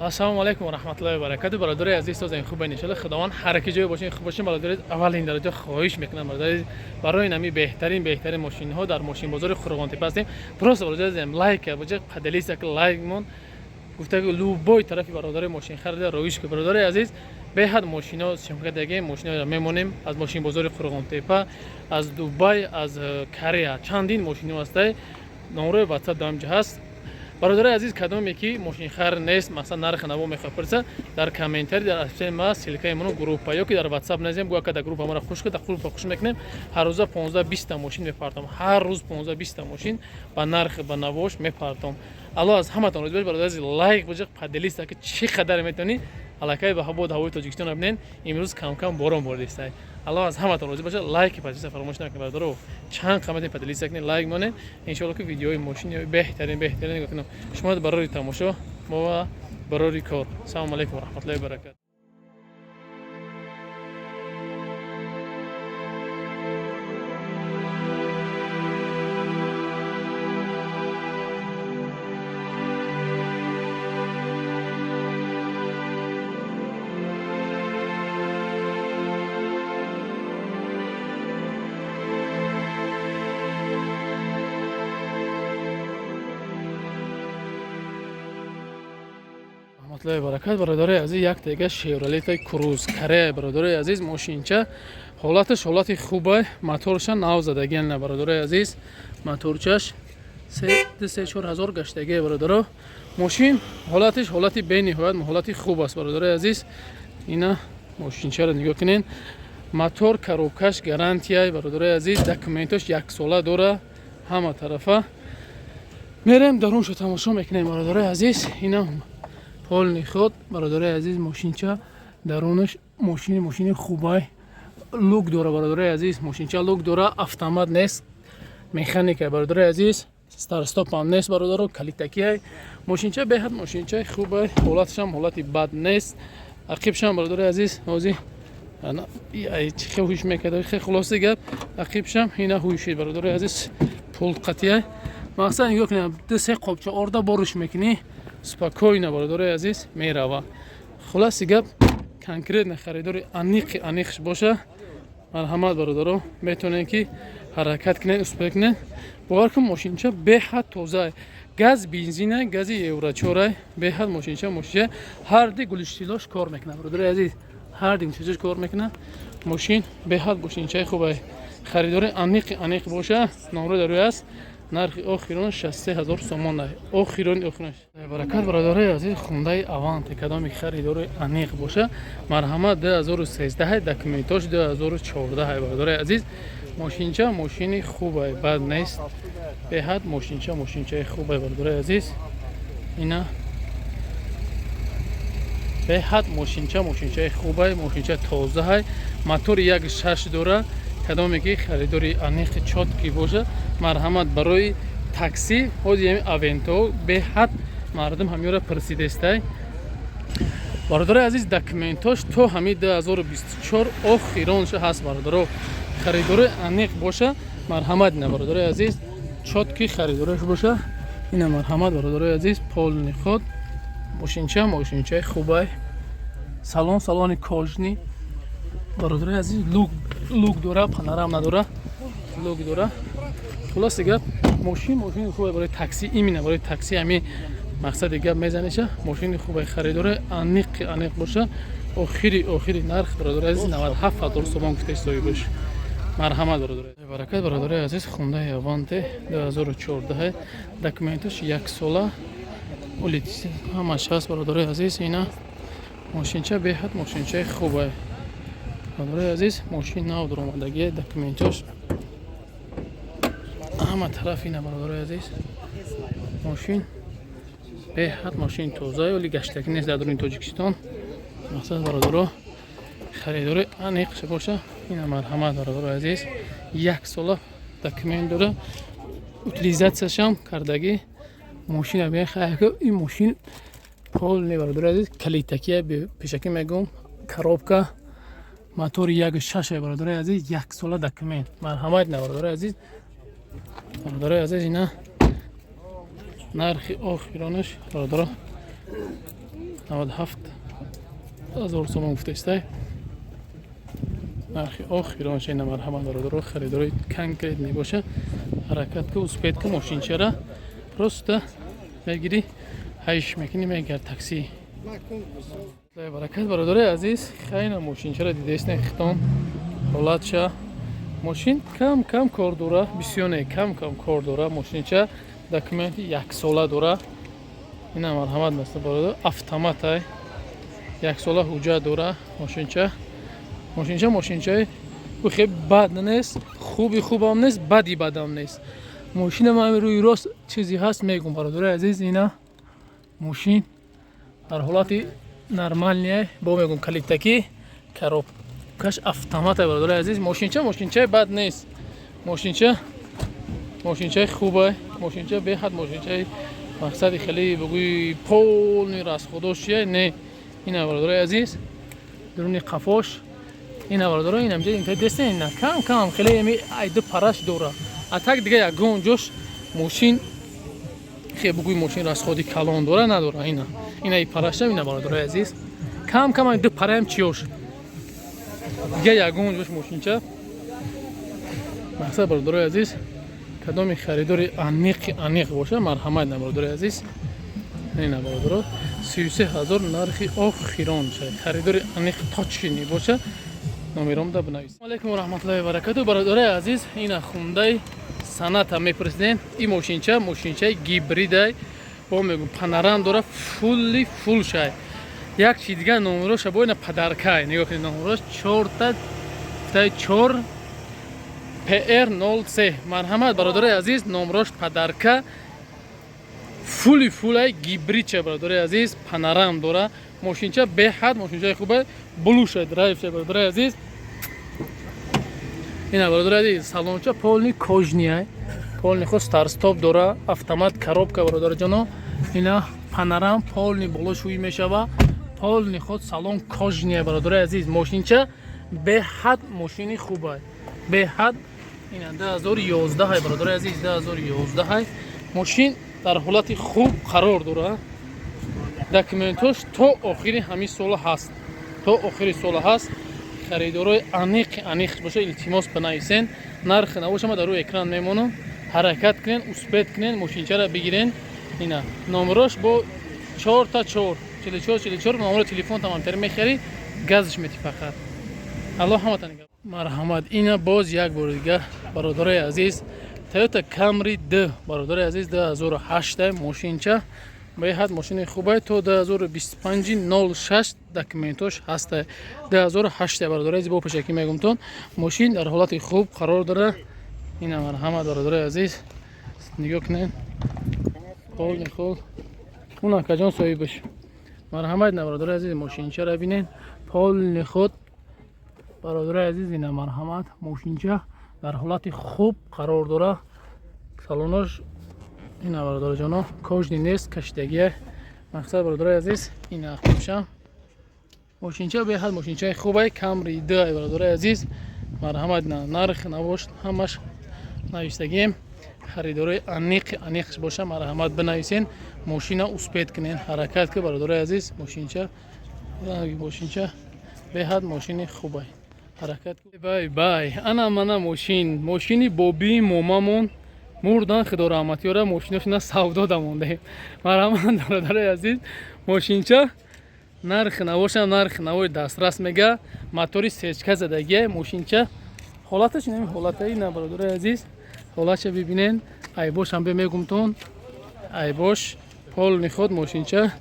Ассалому алайкум ва раҳматуллоҳи ва баракатуҳ. Бародари азиз, созен хуб, иншаллоҳ. Худованд ҳар ки ҷое бошин, хуб бошин. Бародари, аввалин дараҷа хоҳиш мекунам, бародари, барои нами беҳтарин беҳтарин мошинҳо дар мошинбозори Қурғонтепа ҳастем. Просто, бародари азизам, лайк боҷа, поделиться, лайк мон гуфта, любой тарафи бародари мошин харида роиш ки. Бародари азиз, беҳад мошино съёмка дагем, мошиноро мемонем аз мошинбозори Қурғонтепа, аз Дубай, аз Корея чандин мошино ҳастай. Номрои WhatsApp дар ҳамҷа ҳаст. Бародари азиз, кадоме ки мошинхар нест, масалан, нархи наво мехоҳад пурса, дар комментарий, дар описание ма ссылкаи моно, группа ё ки дар WhatsApp назем, гӯя ка дар группа мора хуш дар группа хуш мекунем. Ҳар рӯза 15-20 мошин мепартом, ҳар рӯз 15-20 мошин ба нархи ба навош мепартом. Аллоҳ аз ҳаматон розӣ бошад. Бародари азиз, лайк боҷа, поделиться, ки чӣ қадар метавонӣ. Аллакай ба ҳабоду ҳавои Тоҷикистон бинен, имрӯз камкам борон боридистай. Аллоҳ аз ҳаматон розӣ бошад. Лайки поделиться фаромӯш накунед, бародаро. Чанд қамати поделиться кунед, лайк монед. Иншоалло, ки видеои мошини беҳтарин беҳтарин нигоҳ кунам. Шумо барори тамошо, мо барори кор. Салому алайкум ва раҳматуллоҳи ва баракатуҳ. Раҳматуллоҳи баракат. Бародарои азиз, як тега Шевролети Круз, Корея. Бародарои азиз, мошинча ҳолаташ ҳолати хуба, моторша нав задагиан. На, бародарои азиз, моторчаш 3-4 ҳазор гаштагие. Бародаро, мошин ҳолаташ ҳолати бениҳоят ҳолати хуб аст. Бародарои азиз, ина мошинчаро нигоҳ кунед. Мотор, коробкаш гарантия. Бародарои азиз, документош яксола дора. Ҳама тарафа мерем, даруншо тамошо мекунем. Бародарои азиз, ина полный ход. Бародарои азиз, мошинча дарунаш мошини мошини хубай, люк дора. Бародарои азиз, мошинча люк дора, автомат нест, механика. Бародарои азиз, старт-стопам нест. Бародаро, калитакиай. Мошинча беҳад мошинчаи хубай, ҳолаташам ҳолати бад нест. Ақибшам, бародарои азиз, ҳозир чӣ хел ҳуш мекард. Хулоси гап, ақибшам ина ҳушид. Бародарои азиз, пул қатия. Мақсад, нигоҳ кунед, ду се қопча орда боруш мекунӣ, спокойно, бародарои азиз, мерава. Хулоси гап, конкретно харидори аниқи аниқш боша, марҳамат, бародаро, метавонед ки ҳаракат кунед, успеть кунед. Бовар кун, мошинча беҳад тоза, газ бензина, гази евро 4. Беҳад мошинча мошинча ҳарди глушителош кор мекунад. Бародарои азиз, ҳарди глушителош кор мекунад. Мошин беҳад мошинчаи хубай. Харидори аниқи аниқ боша, номро дар рӯй аст. Нархи охирон 63 000 сомон, охирон охирон. Баракат. Бародарои азиз, Хундаи Аванте, кадоме харидори аниқ боша, марҳамат. 2013, документош 2014. Бародарои азиз, мошинча мошини хубай, бад нест. Беҳад мошинча мошинчаи хубай. Бародарои азиз, ина беҳад мошинча мошинчаи хубай, мошинча тозаҳай, мотори 1,6 дора. Кадоме ки харидори аниқи чёткий боша, марҳамат. Барои такси ҳозир ҳами Авенто беҳад мардум ҳамёра пурсидестай. Бародарои азиз, документош то ҳами 2024 охиронша ҳаст. Бародаро, харидори аниқ боша, марҳамат. Ина, бародарои азиз, чёткий харидораш боша, ина марҳамат. Бародарои азиз, полный ход. Мошинча мошинчаи хубай, салон салони кожаный. Бародарои азиз, люк дора, панорама надора, люк дора. Хулоси гап, мошин мошини хубе барои такси, именно барои такси. Ҳами мақсади гап мезаниша, мошини хубе. Харидори аниқи аниқ боша, охири охири нарх, бародари азиз, 97 ҳазор сомон гуфта соҳибаш. Марҳамат, бародари. Баракат. Бародари азиз, Хундаи Аванте 2014, документаш яксола, ҳамаш ҳаст. Бародари азиз, ина мошинча беҳад мошинчаи хубе. Бародари азиз, мошин нав дуромадагие, документош ҳама тараф. Ина, бародари азиз, мошин беҳад мошини тоза, оли гаштакӣ нест дар дуруни Тоҷикистон. Мақсад, бародаро, харидори аниқ боша, ина марҳамат. Бародари азиз, як сола документ дора, утилизатсияшам кардагӣ. Мошина ин мошин полный. Бародари азиз, калитакия, пешакӣ мегӯм, коробка, мотори 1,6. Бародари азиз, як сола документ. Марҳамат. Ина, бародари азиз, бародари азиз, ина нархи охиронаш, бародаро. 97 ҳазор сомон гуфтаистай нархи охиронша. Ина, марҳамат, бародаро, харидорои конкретный боша, ҳаракат ку, успеть ку. Мошинчара просто мегирӣ, ҳайш мекунӣ, мегар такси. Баракат, бародарои азиз. Хайна, мошинчара дидаистен хитон, ҳолатша. Мошин кам кам кор дора, бисёр не, кам кам кор дора. Мошинча документи яксола дора. Ина, марҳамат, маста, бародар, автоматай, яксола ҳуҷҷат дора мошинча. Мошинча мошинчаи хеле бад нест, хуби хубам нест, бади бадам нест. Мошина ман рӯи рост чизе ҳаст, мегум, бародарои азиз. Ина, мошин дар ҳолати нормальный, бо мегум, калитаки, коробкаш автомата. Бародарои азиз, мошинча мошинчаи бад нест, мошинча мошинчаи хубай, мошинча беҳад мошинчаи мақсади хеле бигӯи полный расходош чия не. Ина, бародарои азиз, дуруни қафош. Ина, бародаро, ина дестен, ина, кам кам хеле ами айду параш дора. А так дига ягон ҷош мошин хе бугӯи мошин расходи калон дора, надора. Ина, ина и парашам. Ина, бародарои азиз, кам кам ду параям чиёш, дига ягон ҷош мошинча мақсад. Бародарои азиз, кадоми харидори аниқи аниқ боша, марҳамат. На, бародарои азиз, ина, бародаро, 33 ҳазор нархи охирон. Харидори аниқ точный боша, номеромда бинавис. Алайкум варахматуллоҳи вабаракату, бародарои азиз. Ина, Хундай Соната мепурсидем. Ин мошинча мошинчаи гибридай, бо мегум, панорам дора, фулли фул шай. Як чи дигар, номероша бо ина подаркай. Нигоҳ кунед, номерош чорта таи чор ПР 03. Марҳамат, бародарои азиз, номрош подарка, фули фулай, гибридча. Бародарои азиз, панорам дора мошинча, беҳад мошинчаи хубе, блуша, драйвча. Бародарои азиз, ина, бародарои азиз, салонча полный кожаный, полный худ, старт-стоп дора, автомат коробка. Бародарҷоно, ина, панорам полный, боло шӯӣ мешава, полный худ, салон кожаный. Бародарои азиз, мошинча беҳад мошини хуба, беҳад. Ина, 2011, бародарои азиз, 2011. Мошин дар ҳолати хуб қарор дора, документош то охири ҳамин сола ҳаст, то охири сола ҳаст. Харидорои аниқи аниқ боша, илтимос, бинависен. Нархи набоша, ма дар рӯи экран мемонам. Ҳаракат кунен, успеть кунен, мошинчара бигирен. Ина, номерош бо чорта чор 44 44. Номеро телефон тамамтари мехарӣ, газш мети фақат. Аллоҳ ҳаматан. Марҳамат, ина, боз як бори дигар, бародарои азиз, Toyota Camry D. Бародарои азиз, 2008 мошинча беҳад мошини хубай, то 2025 06 документош ҳаста. 2008, бародарои азиз, бо пешакӣ мегумтон, мошин дар ҳолати хуб қарор дора. Ина, марҳамат, бародарои азиз, нигоҳ кунед, полный хуб. Он акаҷон соҳибаш, марҳамат. На, бародарои азиз, мошинчаро бинед, полный худ. Бародарои азиз, ина, марҳамат, мошинча дар ҳолати хуб қарор дора. Салонош, ина, бародарҷоно, кожаный нест, кашидагия. Мақсад, бародарои азиз, ина, хубшам мошинча беҳад мошинчаи хубай, Камри д. Бародарои азиз, марҳамат, на, нарх набош, ҳамаш навиштагием. Харидорои аниқи аниқш боша, марҳамат, бинависен. Мошина успеть кунен, ҳаракат ки, бародарои азиз. Мошинча беҳад мошини хубай, ҳаракат. Бай бай, ана мана мошин, мошини бобии момамон мурдан, худо раҳматёра, мошиношона савдо дамондаем. Марҳамат, бародарои азиз, мошинча нархи навошам, нархи навои дастрас мега. Мотори сечка задагия. Мошинча ҳолаташ инами ҳолатаи. На, бародарои азиз, ҳолатша бибинен. Айбошам бе мегумтон, айбош полный худ мошинча.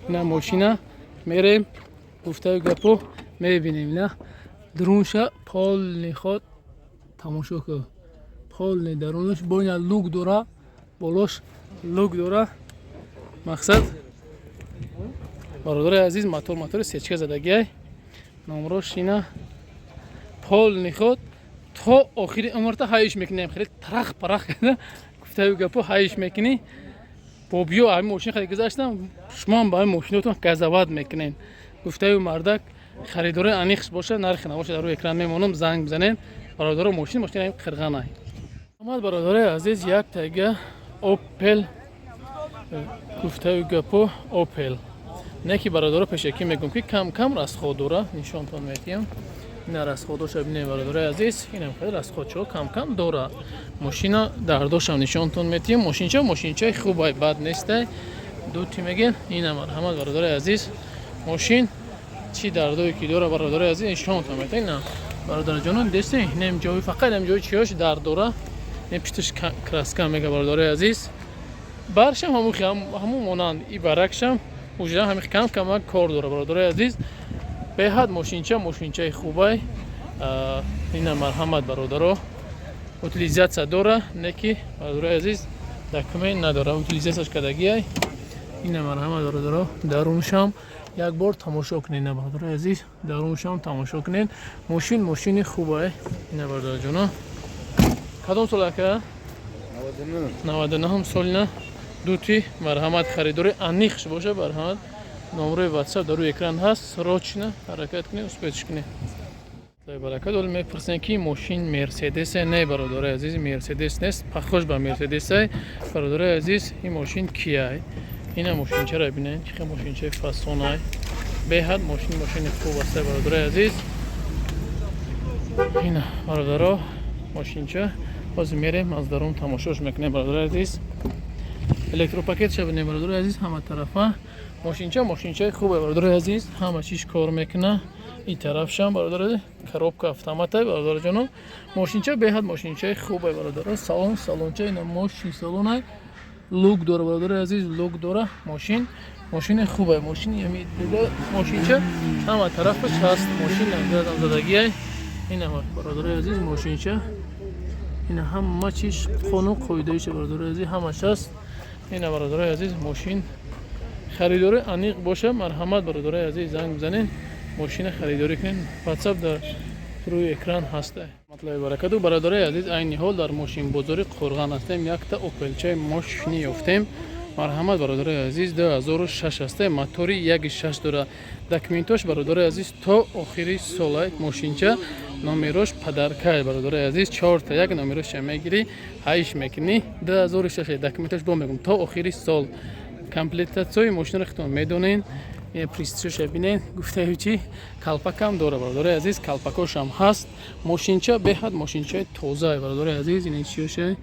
Ина, мошина мерем, гуфтаю гапо мебинем. Ина, дурунша полный худ, тамошо ку, полный дарунаш боина люк дора, болош люк дора. Мақсад, бародари азиз, мотор, мотори сечка задагиай. Номрош ина, полный худ, то охири умрта ҳайш мекунем. Хеле тарах парах карда, гуфтаю гапо, ҳайш мекунӣ. Бобиё ҳами мошин хари гузаштам, шумоам ба ҳами мошинотон газават мекунем, гуфтаю мардак. Харидори аниқш боша, нархи набоша, дар рӯи экран мемонам, занг бизанем, бародаро. Мошин, мошин қирғанай омад. Бародарои азиз, як тайга Опел. Гуфтаю гапо, Опел не ки, бародаро, пешакӣ мегӯм, ки кам кам расход дора. Нишонтон метиҳам, ина расходоша бинем, бародарои азиз. Инам хеле расходчо кам кам дора мошина. Дардошам нишонтон метиҳам. Мошинча мошинчаи хубай, бад нестай. Дути мегем, ина, марҳамат, бародарои азиз. Мошин чӣ дардое ки дора, бародарои азиз, нишонтон метиҳам. Ина, бародарҷонон, дестем, нем ҷои, фақат нем ҷои чиёш дард дора. Не, пишташ краска мега, бародарои азиз. Баршам ҳамун монанд и баракшам уже ҳами кам камак кор дора, бародарои азиз. Беҳад мошинча мошинчаи хубай. Ина, марҳамат, бародаро. Утилизация дора, не ки, бародарои азиз, документ надора, утилизацияш кардагиай. Ина, марҳамат, бародаро, даруншам як бор тамошо кунед. Ина, бародарои азиз, даруншам тамошо кунед. Мошин мошини хубай. Ина, бародарҷоно, кадом сол, ака? 99 солина. Дути, марҳамат, харидори аниқш боша, марҳамат, номрои Ватсап дар рӯи экран ҳаст. Срочно ҳаракат кунед, успеть кунед. Баракат. Оли мепурсем, ки мошин Мерседесе? Не, бародарои азиз, Мерседес нест, похож ба Мерседесай. Бародарои азиз, ин мошин кияй. Ина мошинчаро бинед, чӣ хел мошинчаи фасонай. Беҳад мошин мошини хуб аст, бародарои азиз. Ина, бародаро, мошинча ҳозир мерем, аз дарун тамошош мекунем, бародарои азиз. Электропакетша бинем, бародарои азиз, ҳама тарафа. Мошинча мошинчаи хубе, бародарои азиз, ҳама чиз кор мекуна. Ин тарафшам, бародари, коробка автомата. Бародарҷоно, мошинча беҳад мошинчаи хубе, бародаро. Салон, салонча ина мошин салонай, люк дора, бародарои азиз, люк дора. Мошин мошини хубе, мошини мошинча ҳама тарафаш ҳаст. Мошин задагиай. Ина, бародарои азиз, мошинча ина ҳама чиз қонун қоидаиша, бародарои азиз, ҳамаш ҳаст. Ина, бародарои азиз, мошин харидори аниқ боша, марҳамат, бародарои азиз, занг бизанед, мошина харидорӣ кунед. Ватсап дар рӯи экран ҳаста. Матлаби баракату, бародарои азиз, айни ҳол дар мошинбозори Қурған ҳастем. Якта Опелчаи мошини ёфтем. Марҳамат, бародарои азиз, 2006 ҳасте, мотори 1,6 дора. Документош, бародарои азиз, то охири сола. Мошинча номерош подаркай, бародарои азиз, чорта як номероша мегирӣ, ҳайш мекунӣ. 2006, документош бо мегум, то охири сол. Комплектатсияи мошинро худтон медонед. Пристишоша бинед. Гуфтаю чи, калпакам дора, бародарои азиз, калпакошам ҳаст. Мошинча беҳад мошинчаи тозае, бародарои азиз. Ин чиёша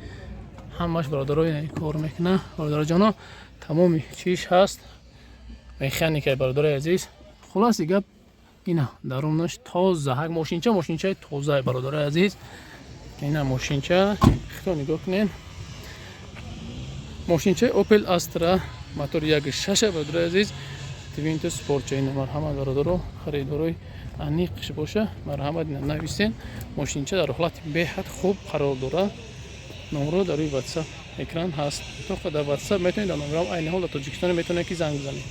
ҳамаш, бародаро, кор мекуна. Бародароҷоно, тамоми чиш ҳаст, механикай, бародарои азиз. Хулоси гап, ина дарунаш тоза. Ҳак, мошинча мошинчаи тозае, бародарои азиз. Ина мошинча хито нигоҳ кунед. Мошинчаи Опел Астра, мотор 1,6, бародарои азиз, Твинто спортча. Ина, марҳамат, бародаро, харидорои аниқш боша, марҳамат, ина нависен. Мошинча дар ҳолати беҳад хуб қарор дорад. Номро дар рӯи Ватсап экран ҳаст, то дар Ватсап метавонед, дар номерам айни ҳол дар Тоҷикистон метавонед, ки занг бизанед.